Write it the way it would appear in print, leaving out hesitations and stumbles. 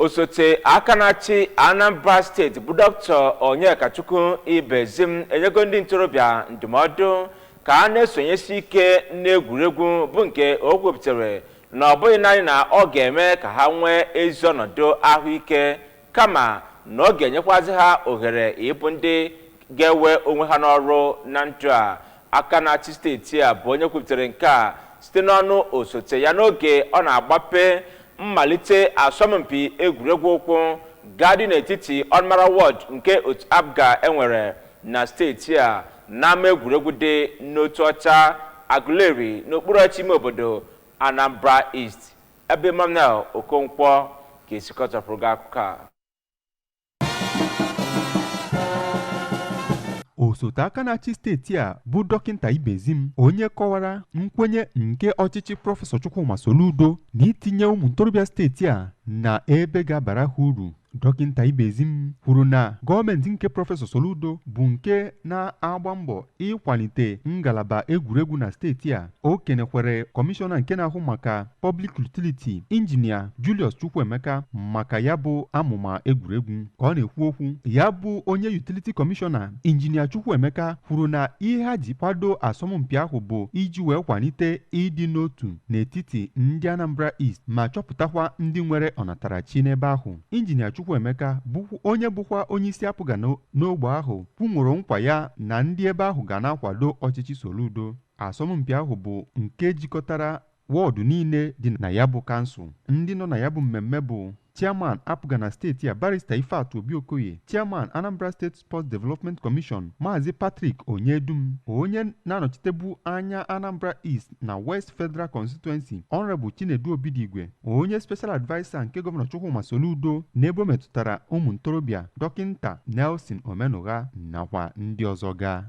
Osote aka na-achị Anambra Steeti bụ Dr. Onyekachukwu Ibezim enyego ndị ntorobịa ndụmọdụ ka a na-esonyesi ike n'egwuregwu, bụ nke o kwupụtara na ọ bụghị naanị na ọ ga-eme ka ha nwee ezi ọnọdụ ahụike, kama na ọ ga-enyekwazị ha ohere ịbụ ndị ga-ewe onwe ha n'ọrụ na ndụ a. Aka na-achị steeti a bụ onye kwupụtara nke a site n'ọnụ osote ya n'oge ọ na-agbape mmalite asọmpi egwuregwu ụkwụ ga-adị n'etiti Ọnụmara Ward nke otu APGA enwere na steeti a n'ama egwuregwu dị n'otu ọcha Aguleri n'okpuru ọchịchị ime obodo Anambra East, ebe Emmanuel Okonkwo ga-esikọtapụrụ gị akụkọ a. Osote aka na-achị steeti a bụ Dọkịta Ibezim, onye kọwara nkwenye nke ọchịchị Prọfesọ Chukwuma Soludo na itinye ụmụ ntorobịa steeti a na ebe ga-abara ha uru. Dọkịta Ibezim kwuru na gọọmenti nke Prọfesọ Soludo bụ nke na-agba mbọ ịkwalite ngalaba egwuregwu na steeti a. O kenekwere kọmishọna nke na-ahụ maka Public Utility, Injinia Julius Chukwuemeka, maka ya bụ amụma egwuregwu. Ka ọ na-ekwu okwu, ya bụ onye Utility Kọmishọna, Injinia Chukwuemeka, kwuru na ihe ha ji kwado asọmpi ahụ bụ iji wee kwalite ịdị n'otu n'etiti ndị Anambra East ma chọpụtakwa ndị nwere ọnatarachi n'ebe ahụ. Injinia Chukwuemeka, bụ onye bụkwa onye isi APGA n'ogbe ahụ, kwunworo nkwa ya na ndị ebe ahụ ga na-akwado ọchịchị Soludo. Asọmpi ahụ bụ nke jikọtara wọọdụ niile dị na ya bụ kansụl. Ndị nọ na ya bụ mmemme bụ Chairman APGA na steeti a, Barrister Ifeatụ Obi Okoye, Chairman Anambra State Sports Development Commission, Maazị Patrick Onyedum, onye na-anọchitebu anya Anambra East na West Federal Constituency, Honorable Chinedu Obidigwe, onye Special Adviser nke Gọvanọ Chukwuma Soludo n'ebe o metụtara ụmụ ntorobịa, Dọkịnta Nelson Omenugha, nakwa ndị ọzọ gaa.